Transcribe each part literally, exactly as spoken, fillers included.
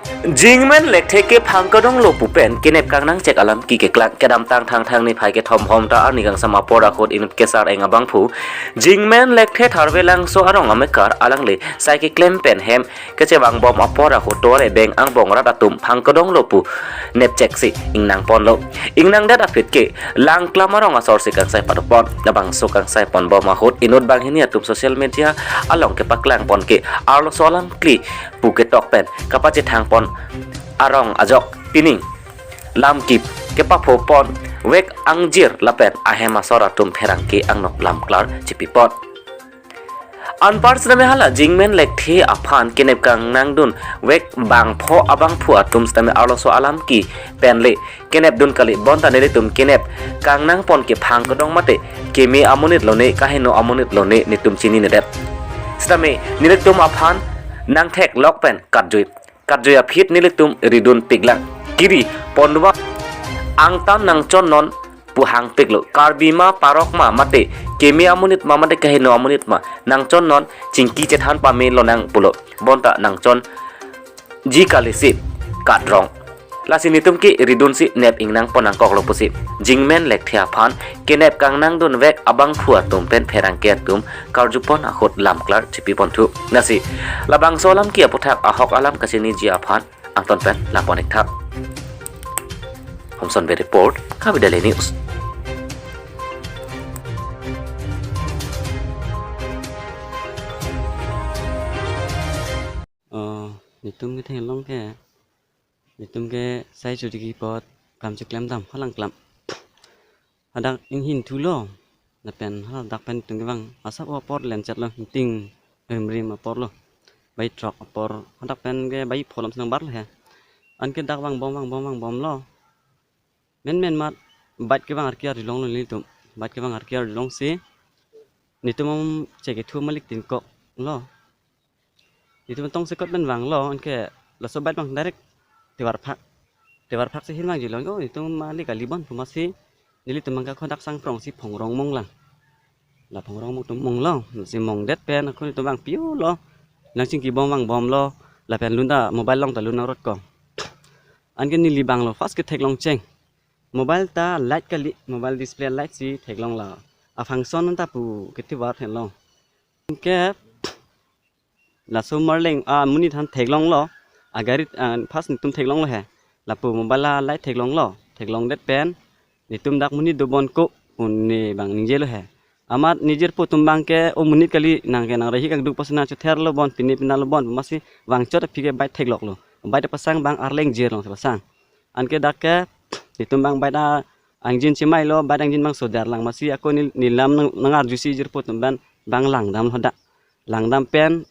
Jingmen Lekthe ke phang kedonglo pu pen kenep kangnang chek alam ki keklang. Kedamtang Thangthang niphai kethom Bhomta arni kangsam apor ahut inut kesar eng abangphu Jingmen Lekthe Tharve Langso arong amekar alangli sai keklem pen hem kechevang bom apor ahut tovar ebeng angbong rat atum phang kedonglo pu nepchek si ingnang ponlo. Ingnangdet aphi ke Langklam arong asor si kangsai padopon. Labangso kangsai pon bom ahut inut banghini atum social media along kepaklang pon ke arloso alam kli pu ketok pen kapachethang pon arong ajok pining lamkip kepapho pon vek angjir lapen ahem asor atum pherangke angnok lamklar chipi pon. Anpar sitame hala Jingmen Lekthe aphan kenep kangnang dun vek bangpho abangphu atum sitame arloso alam ki pen le kenep dun kali, bonta nelitum kenep kangnang pon ke phang kedong mate keme amonit lone kaheno amonit lone netum chininedet. Sitame nelitum aphan nangtheklok pen katjui katjui aphi nelitum ridun piklang. Kiri ponduwa angtan nangchon non pu hangpiklo. Karbi ma, parok ma, mate keme amonit ma, mate kaheno amonit ma, nangchon non chingki chethan pame lonang pulo. Bonta nangchonji kali si katrong. Lasi netum ke ridun si nep ingnang pon nangkoklo pusi Jingmen Lekthe aphan kenep kangnang dun vek abangphu atum pen pherangke atum karju pon ahut lamklar chipi ponthu. Lasi labangso alam ki aputhak ahok alam kachiniji aphan angton pen lang pon ik tha. Homson Bey report, Karbi Daily News. Oh, netum kethenglong ke, netum ke sai chotiki apot kam cheklem dam halangklam. Hadak inghin thulo, lapen hadak pen netum kevang asap apor lenchet lo, ingting rimrim apor lo, bai throk apor, hadak pen ke bai pholom sinang bar lo he. Anke dak vang bom, vang bom, vang bom lo. Menmen mat bike kevang arki arjulong lo nelitum. Bike kevang arki arjulong si netum am chekethu malik tin kok lo. Netum tong sekot pen vanglo, anke laso bike vang direct tovar phak. Tovar phak si hin vangji lo, oh, netum malik kali bon pu masi nelitum angka khodak sang prong si Phongrong mong lang. La Phongrong mong tum mong lo, si mongdet pen ako netum vang piu lo. Nang chingki bom vang bom lo, lapen lun ta mobile long ta lun nangrot ko. Anke neli vanglo, first ke theklong cheng. Mobile ta light kali, mobile display light si theklong la. A function ta pu ketivar henlo. Anke laso marleng amonit aphan theklong lo, agari, ah, first netum theklong lo he. Lapu mobile a light theklong lo, theklongdet pen netum dak monit do bon ko pu ne bang ningje lo he. Amat nijirpo atum bang ke, o monit kali, nang ke nang rahi kangduk pasina chother lo bon, pine pina lo bon, masi vangchot aphi ke bike theklok lo. Bike ta pasang bang arleng jir long si pasang. Anke dak ke netum bang bike ta angjin chimai lo, bike angjin bang sodar lang, masi ako nel-, nelam nang, nangarjusi jirpo atum bang, bang langdam lo hadak. Langdam pen,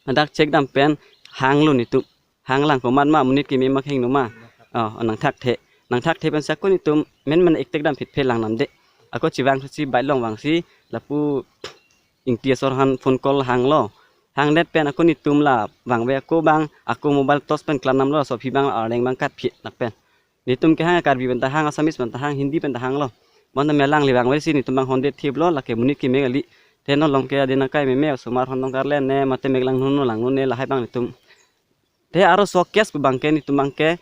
hadak chekdam pen hanglo netum. Hang lang komat ma, monit keme ma kheng no ma. Oh, nangthakthe. Nangthakthe pen si ako netum menmen ektek dam phit phe langnamde. Ako chevang si bike long vang si lapu Ingti asor aphan phone call hanglo. Hangdet pen ako netum la vangve ako bang, ako mobile torch pen klamnam lo, laso aphi bang arleng bang katphi lapen. Netum kehang Karbi pen ta hang, Assamese pen ta hang, Hindi pen ta hanglo. Bonta me alangli vangve si netum bang honde thip lo, lake monit keme kali. Te non along ke adin akai meme, osomar hon tong karle ne, mate me lang non lang ne, lahai bang netum. Te arloso case pu bang ke netum bang ke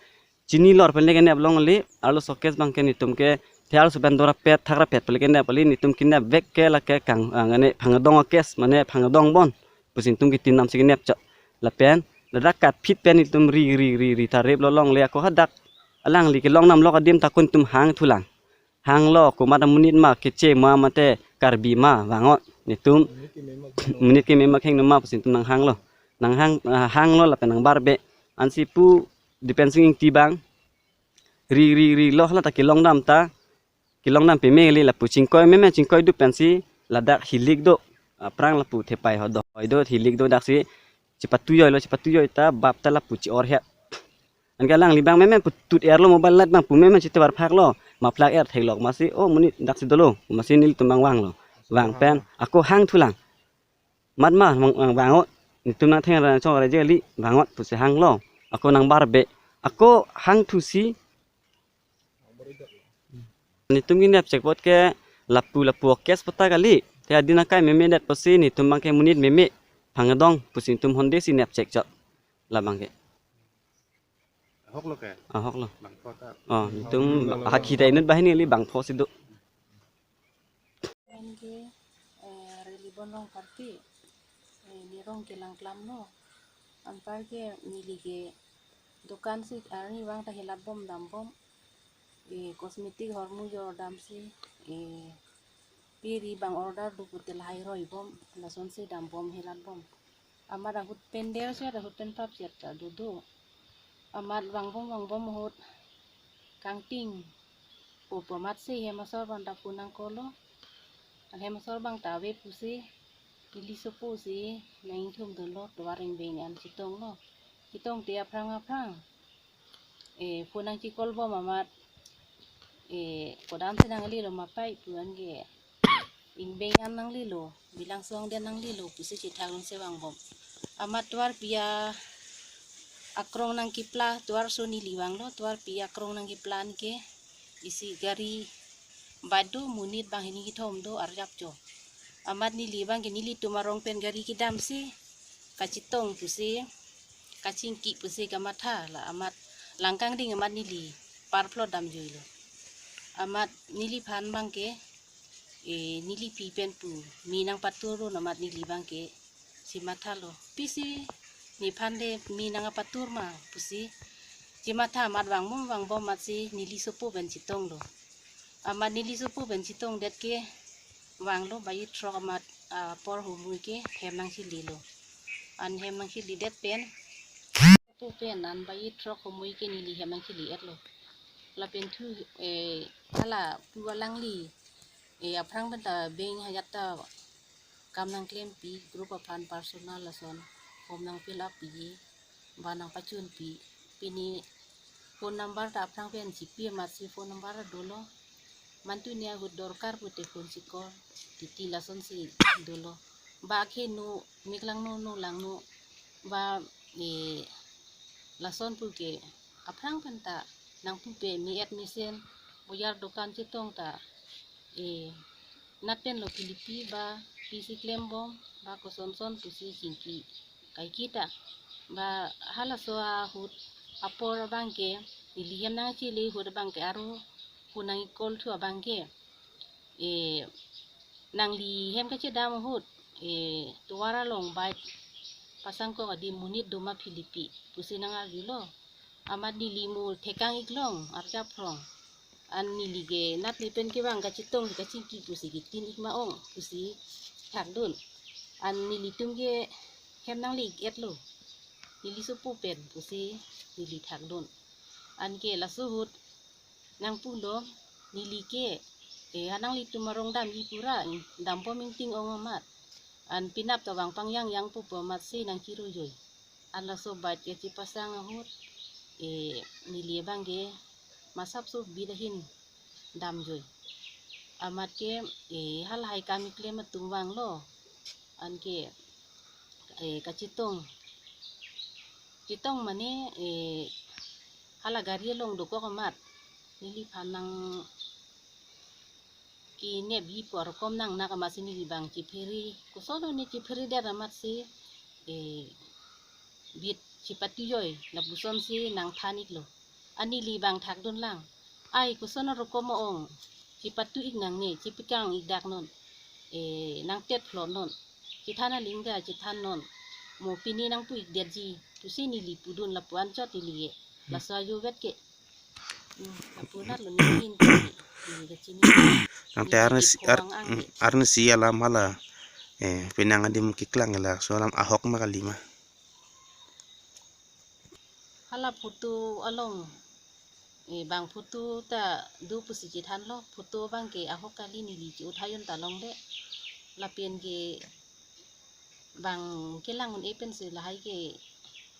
chini lor pen le kenep longle, arloso case bang ke netum ke, te arloso pen dorapet thakrapet pen le kenep kali, netum kenep vek ke lake kang, ah, ngane phangdong case, mane phangdong bon pusi netum kitin nam si kenep chot. Lapen ladak katphi pen netum ri ri ri ri ta rep lo longle, ako hadak alangli kelong nam lok adim ta ako netum hangthu lang. Hanglo, komat amonit ma, Keche ma, mate Karbi ma, vangot. Netum monit keme ma kheng no ma pusi netum nanghanglo. Nanghang, ah, hanglo lapen nangbarbe. Ansi pu Dipen Sing Ingti bang ri ri ri lo, hala ta kelong dam ta, kelong dam peme kali, lapu chingkoi meme chingkoi du pensi ladak hilik do. Aphrang lapu thepai ho do, hoi do, hilik do, daksi chepatuyoi lo, chepatuyoi ta bap ta lapu chi-or he. Anke alangli bang meme putut er lo, mobile light bang pu meme chitovar phak lo. Maplak er theklok masi, o monit daksi dolo, masi nelitum bang vanglo. Vang pen ako hangthu lang. Mat ma vang, vang, vangot. Netum nangtheng ra chong ra je kali, vangot pusi hanglo. Ako nangbarbe. Ako hangthu si netum kenep chek apot ke lapu lapu case pu ta kali. Te adin akai meme det pusi netum bang ke monit meme phangdong pusi netum honde si nep chek chot. Labang ke. Ahok lo ke? Ahok lo. Bangpho ta. Oh, itum hakhi ta inut banghini kali, bangpho si do. Anke, eh, Relibon Rongpharpi, eh, ne rong kelang klam lo. Anparke neli ke dokan si arnivang ta helat bom dam bom. Eh, cosmetic hormu jor damsi, eh, piri bang order do pute lahai roi bom, lasonsi dam bom helat bom. Amat ahut pen der set, ahut pen pap set ta dodo. Amat vang bom vang bom ahut kangting. Popo amatsi hem asor bang ta phone nang call lo. Hem asor bang ta ave pusi, neli sopo si nang ingthum dolo, tovar ingbeng an chetong lo. Chetong te aphrang aphrang, eh, phone nang che-call bom amat, eh, kodam si nanglelo ma pai pu an ke, ingbeng an nanglelo, bilang song dia nanglelo pusi chethak lun se vang bom. Amat tovar pi akrong nang kepla, tovar so neli vang lo, tovar pi akrong nang kepla anke isi gari badu monit banghini kethom do arjap cho. Amat neli bang ke nelitum arong pen gari kedam si kachetong pusi, kachingki pusi kamatha la amat langkang ding amat neli parplot damjui lo. Amat neliphan bang ke, eh, neli pi pen pu, me nang patur lo amat neli bang ke chematha lo. Pisi nephan de me nang patur ma pusi chematha amat vang bom vang bom amatsi neli sopo pen chetong lo. Amat neli sopo pen chetong det ke vang lo, baji throk amat, ah, apor humui ke hem nang chili lo. An hem nang chili det pen, sopo pen an baji throk humui ke neli hem nang chili et lo. Lapen thu, eh, hala pu alangli, eh, aphrang pen ta bank hajat ta kam nang klempi, group aphan personal lason form nang fill up pi, ba nang pachunpi. Pini phone number ta aphrang pen chipi amatsi phone number dolo. Mantu ne ahut dorkar pute phone si call, titi lasonsi dolo. Ba akhei nu, miklang nu, nu lang nu, ba, eh, lason pu ke aphrang pen ta nangpupe, me-et mesen, bojar dokan chetong ta, eh, nat pen lo Philippi ba pisi klem bom, ba koson son pusi chingki. Kaike ta, ba halaso ahut apor abang ke, neli hem nang chili ahut abang ke aro phone nang call thu abang ke, eh, nangli hem kachedam ahut, eh, tovar along bike pasang kok adim monit do ma Philippi pusi nang arjulo. Amat neli mo thekang iklong arjap rong. An neli ke nat ne pen kevang kachetong kachingki pusi kitin ik ma ong pusi thakdun. An nelitum ke hem nang lik et lo. Neli sopo pen pusi neli thakdun. Anke laso ahut nangpulo, neli ke, eh, ha nanglitum arong damji pura, dam bom ingting ong amat. An penap ta vang pangjang yang pupo amatsi nang chirujoi. An laso bike ke chepasang ahut, eh, neli abang ke masap so bit ahin damjoi. Amat ke, eh, halahai kam keklem atum vang lo. Anke, eh, kachetong. Chetong mane, eh, hala gari along dokok amat. Neliphan nang kenep ji pu arokom nang nak amatsi neli bang chephere. Koson ne chephere det amatsi, eh, bit chepatujoi, lapuson si nang than iklo. An neli bang thakdun lang. Ai, koson arokom ong, chepatu ik nangne, chepekang ik dak non. Eh, nang tet phlot non. Chethan aling ta chethan non. Mo pini nangpu ik detji, pusi neli pudun lapu-an chot neli ke. Laso ajo vet ke. Hmm, lapu nat lo neli hin ke. Neli kachini. Nang te neli arnisi, ar-, kepho ang ang ke. Arnisi alam hala. Eh, penang adim keklang la, so alam ahok ma kali ma. Hala photo along, eh, bang photo ta do pusi chethan lo, photo bang ke ahok kali, neli che-uthai un ta longdet. Lapen ke bang kelang un-e pensi lahai ke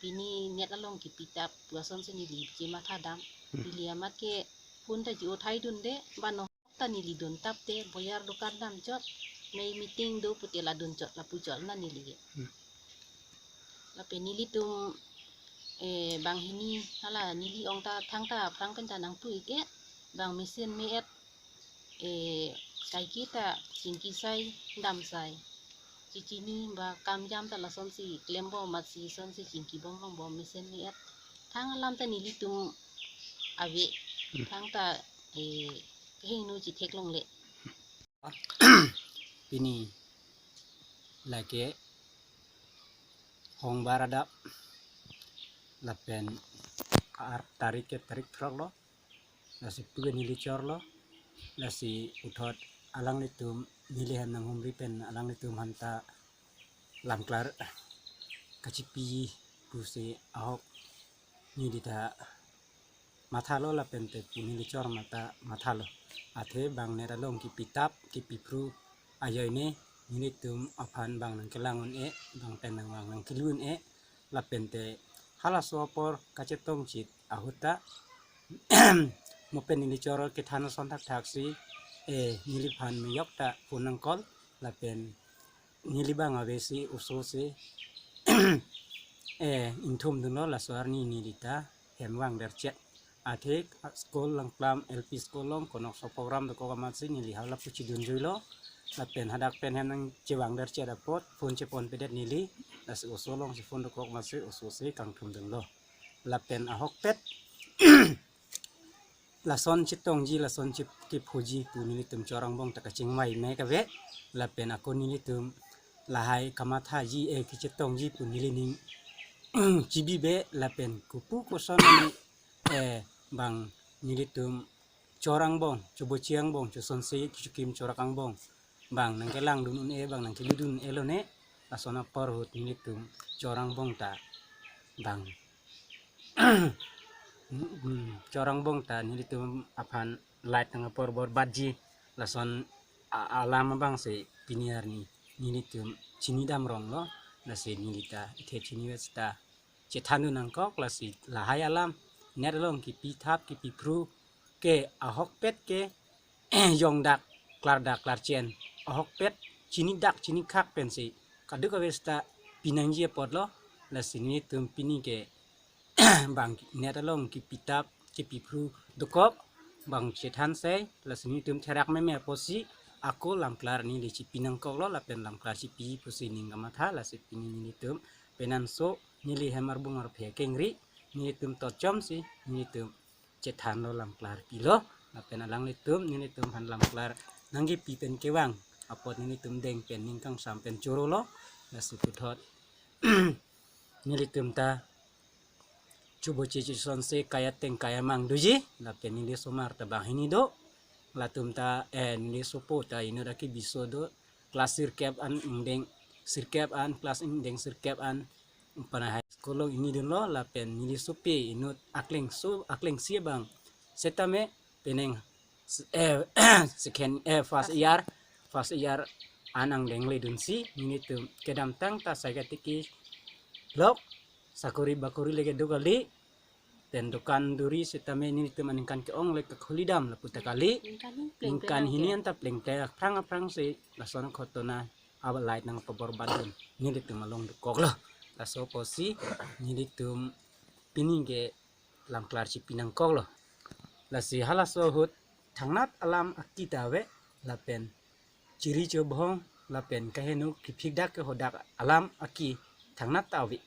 pini net along kepi tap pu asonsi neli chematha dam. Hmm. Neli amat ke phone ta che-uthai dunde, ba no ta neli dun tap te, bojar dokan dam chot, mei meeting do pute la dun chot, lapu chot na neli ke. Hmm. Lapen nelitum, eh, banghini, hala neli ong ta thangta aphrang pen ta nangpu ik ke, bang mesen me-et, eh, kaike ta chingki sai, dam sai. Chechini ba kam jam ta lasonsi klem bom amatsi sonsi chingki bom bom bom mesen me-et. Tang alam ta nelitum ave, tang ta, eh, kehingno chetheklongle. Pini lake hongbar adap lapen ar tarik ke tarik throk lo, lasi pu ke neli chor lo, lasi puthot alanglitum neli hem nanghumri pen alanglitum aphan ta lamklar kachipi pusi ahok neli ta mathalo lapen te pu neli chor mata mathalo. Athe bang net along kipi tap kipi phru ajoine nelitum aphan bang nangkelang un-e, bang pen nangvang nangkelu un-e, lapen te halaso apor kachetong chit ahut ta mo pen neli chor kethan ason thakthak si, eh, neliphan mejok ta phone nang call lapen neli bang ave si oso si, eh, ingthum dunlo, laso arni neli ta hem vangderchet. Athe school langplam L P school along konokso program dokok amat si neli hala puchi dunjuilo. Lapen hadak pen hem nangchevangderchet apot phone cheponpedet neli. Lasi oso along si phone dokok amat si oso si kangthum dunlo. Lapen ahokpet lason chetongji, lason che kephoji pu nelitum chor angbong ta kachingvai me kave. Lapen ako nelitum lahai kamathaji, eh, kechetongji pu neli ning chibibe, lapen kopu koson ni, eh, bang nelitum chor angbong, chobochi angbong, chosonsi kichukim chorak angbong bang nangkelang dun un-e, bang nangkelu dun un-e lone. Lason apor ahut nelitum chor angbong ta bang chor angbong ta nelitum aphan light nang apor bor batji, lason a- alam abang si pini arni nelitum chinidam ronglo. Lasi neli ta ithe chinivet ta chethan dun nangkok, lasi lahai alam net along kipi thap kipi phru ke ahokpet ke jongdak klardak klarchen, ahokpet chinidak chinikhak pensi kadokave seta pinangji apotlo. Lasi nelitum pini ke bang net along kipi tap kipi phru dokok bang chethan sei, lasi nelitum therak meme apotsi ako lamklar neli chipi nangkoklo, lapen lamklar chipi pusi ning kamatha. Lasi pini nelitum penanso neli hem arbung arphe kengri, nelitum tochom si nelitum chethanlo, lamklar pilo. Lapen alanglitum nelitum aphan lamklar nangkipi pen kevang apot nelitum deng pen ning kangsam pen chorolo. Lasi puthot nelitum ta chobochi chosonsi kai ateng kai amang doji, lapen neli osomar ta banghini do. Latum ta, eh, neli osopo ta inut aki biso do, class sirkep an ingdeng sirkep an, class ingdeng sirkep an, panai high school along ingni dunlo. Lapen neli osopi inut aklengso aklengsi abang setame penang s- eh, second, eh, first year, first year an angdeng le dunsi nelitum kedamtang ta sai katiki lok, sakori bakori le kedo kali, pen dukan duri setame nelitum aningkan ke-ong le kekhulidam lapu ta kali. Ningkan hini anta plengte aphrang aphrang si lason khotona aba light nang pabor badun nelitum along dokoklo. Laso apotsi nelitum pini ke lamklar chipi nangkoklo. Lasi halaso ahut thangnat alam aki ta ave, lapen chiri chobhong lapen kaheno kiphikdak kehodak alam aki thangnat ta ave.